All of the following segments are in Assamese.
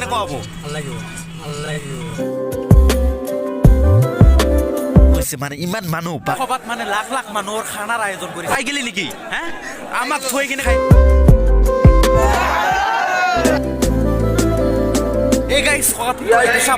কেনেকুৱা হ'ব? ভাল লাগিব, ভাল লাগিব। হৈছে মানে ইমান মানুহ বা সভাত মানে লাখ লাখ মানুহৰ খানাৰ আয়োজন কৰিছে। খাই গেলি নেকি হা? আমাক থৈ কিনে খাই। এই গাইছ,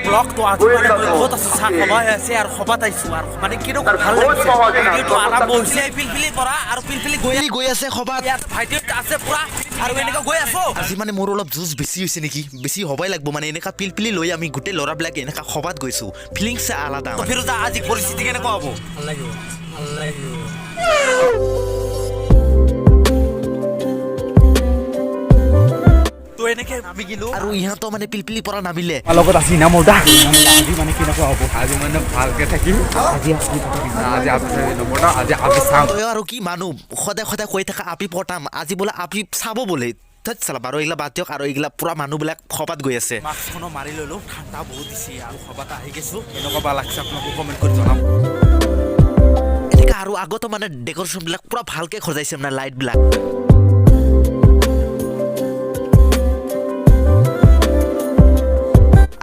ব্লগ তো আজি মানে মই ক'ত আছো চাহ সভা হৈ আছে আৰু সভাত আহিছো আৰু মানে কেনেকুৱা ভাল লাগিছে। ভিডিঅ'টো আৰম্ভ হৈছে পিলপিলিৰ পৰা আৰু পিলপিলি গৈ গৈ আছে সভাত। ইয়াত ভাইটি আছে পুৰা আৰু এনেকুৱা গৈ আছো। আজি মানে মোৰ অলপ জুচ বেছি হৈছে নেকি? বেছি হ'বই লাগিব। মানে এনেকা পিলপিলি লৈ আমি গোটেই ল'ৰাবিলাকে এনেকা সভাত গৈছো, ফিলিংছ আলাদা তো মানে। ফিৰোজা, আজি পৰিস্থিতি কেনেকুৱা হ'ব? ভাল লাগিব, ভাল লাগিব। তো এনেকে নামি গিলো। আৰু ইহঁতো মানে পিলপিলিৰ পৰা নামিলে। লগত আছি না মোৰ দা। আজি মানে কেনেকুৱা হ'ব? আজি মানে ভালকে থাকিম। আজি আপি থাকিম। আজি আপি নপটা, আজি আপি চাম। তই আৰু কি মানুহ, সদায় সদায় কৈ থাকা আপি পটাম, আজি বোলে আপি চাব বোলে। ধেত চালা, বাৰু এইগিলা বাদ দিয়ক। আৰু এইগিলা পুৰা মানুহবিলাক সভাত গৈ আছে। মাস্কখনো মাৰি ললো, ঠাণ্ডা বহুত দিছে। আৰু সভাত আহি গৈছো, কেনেকুৱা বা লাগছে আপোনালোকে কমেণ্ট কৰি জনাব। এনেকা আৰু আগতো মানে ডেক'ৰেশ্যনবিলাক পুৰা ভালকে সজাইছে, মানে লাইটবিলাক।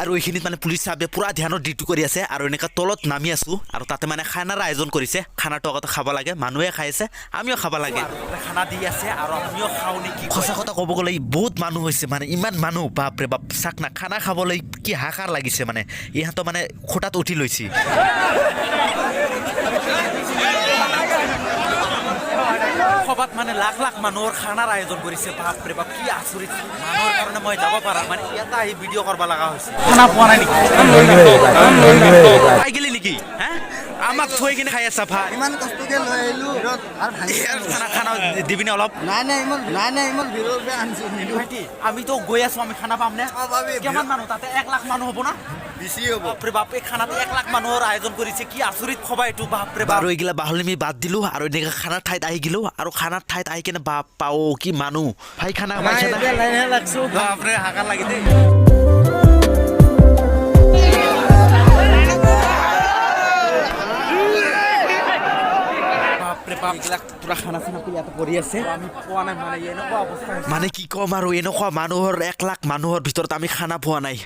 আৰু এইখিনিত মানে পুলিচ চাহাবে পুৰা ধ্যানত ডিউটি কৰি আছে। আৰু এনেকা তলত নামি আছো আৰু তাতে মানে খানাৰ আয়োজন কৰিছে। খানাটো আগতে খাব লাগে, মানুহে খাই আছে, আমিও খাব লাগে। আৰু তাতে খানা দি আছে আৰু আমিও খাওঁ নেকি? সঁচা কথা ক'ব গ'লে বহুত মানুহ হৈছে। মানে ইমান মানুহ, বাপৰে বাপ, চাক না, খানা খাবলৈ কি হাহাকাৰ লাগিছে। মানে ইহঁতৰ মানে খুটাত উঠি লৈছে। সভাত মানে লাখ লাখ মানুহৰ খানাৰ আয়োজন কৰিছে। বাপৰে বাপ, কি আচৰিত! মানুহৰ কাৰণে মই যাব পাৰা মানে ইয়াতে আহি ভিডিঅ' কৰিব লগা হৈছে। খানা পোৱা নাই নেকি? খাই গেলি নেকি হা? আমাক থৈ কিনে খাই আছা ভাই? ইমান কষ্টকে লৈ আহিলো ভিৰত আৰু ভাঙি। খানা খানা দিবিনে অলপ? নাই নাই, ইমান নাই নাই, ইমান ভিৰৰ পৰা আনিছো, নিদো। ভাইটি, আমিতো গৈ আছো, আমি খানা পাম নে? অ, পাবি। কিমান মানুহ তাতে? 1 লাখ মানুহ হ'ব না? বেছি হ'ব। বাপৰে বাপ, এই খানাতে 1 লাখ মানুহৰ আয়োজন কৰিছে। কি আচৰিত সভা এইটো, বাপৰে বাপ! আৰু এইগিলা বাহলিমি বাদ দিলো আৰু এনেকা খানাৰ ঠাইত আহি গিলো। আৰু খানাৰ ঠাইত আহি কিনে বাপ পাও, কি মানুহ ভাই! খানা পাইছে না? লাইনহে লাগছো। বাপৰে, হাহাকাৰ লাগি দেই। বাপৰে বাপ, এইবিলাক পুৰা খানা চানা ইয়াতে পৰি আছে, আমি পোৱা নাই। মানে এনেকুৱা অৱস্থা হৈছে। মানে কি ক'ম আৰু, এনেকুৱা মানুহৰ, 1 লাখ মানুহৰ ভিতৰত আমি খানা পোৱা নাই।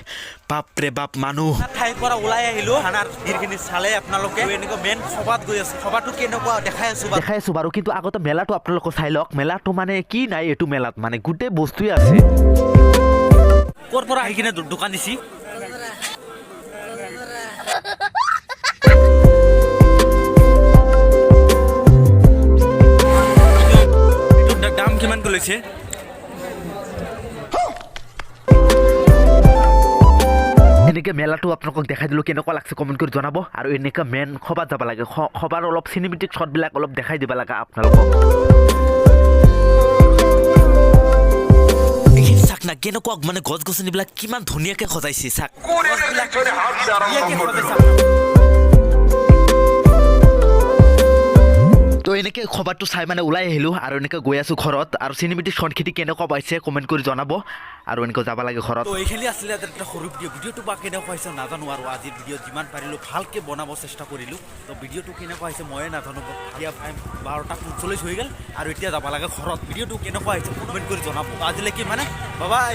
বাপৰে বাপ, মানুহ! ঠাইৰ পৰা ওলাই আহিলো। খানাৰ ভিৰখিনি চালে আপোনালোকে। এনেকুৱা মেইন সভাত গৈ আছো, সভাটো কেনেকুৱা দেখাই আছো বাৰু। দেখাই আছো বাৰু, কিন্তু আগতে মেলাটো আপোনালোকে চাই লওক। মেলাটো মানে কি নাই এইটো মেলাত, মানে গোটেই বস্তুৱে আছে। ক'ৰ পৰা আহি কিনে দোকান দিছি? এইটো দাম কিমানকৈ লৈছে? এনেকে মেলাটো আপোনালোকক দেখাই দিলোঁ, কেনেকুৱা লাগছে কমেণ্ট কৰি জনাব। আৰু এনেকুৱা মেইন সভাত যাব লাগে, সভাৰ অলপ চিনেমেটিক শ্বটবিলাক অলপ দেখাই দিব লাগে আপোনালোকক। এইখিনি চাক না, কেনেকুৱা মানে গছ গছনিবিলাক কিমান ধুনীয়াকে সজাইছে চাক। ধুনীয়াকে সজাইছে। তো এনেকৈ খবৰটো চাই মানে ওলাই আহিলোঁ আৰু এনেকৈ গৈ আছোঁ ঘৰত। আৰু চিনেমেটিক শ্বটখিনি কেনেকুৱা পাইছে কমেণ্ট কৰি জনাব। আৰু এনেকৈ যাব লাগে ঘৰত। তো এইখিনি আছিলে এটা সৰু ভিডিঅ'। ভিডিঅ'টো বা কেনেকুৱা হৈছে নাজানো। আৰু আজিৰ ভিডিঅ' যিমান পাৰিলোঁ ভালকৈ বনাব চেষ্টা কৰিলোঁ। তো ভিডিঅ'টো কেনেকুৱা হৈছে ময়ে নাজানো। এতিয়া টাইম 12টা 45 হৈ গ'ল আৰু এতিয়া যাব লাগে ঘৰত। ভিডিঅ'টো কেনেকুৱা হৈছে কমেণ্ট কৰি জনাব। আজিলৈকে মানে বাই।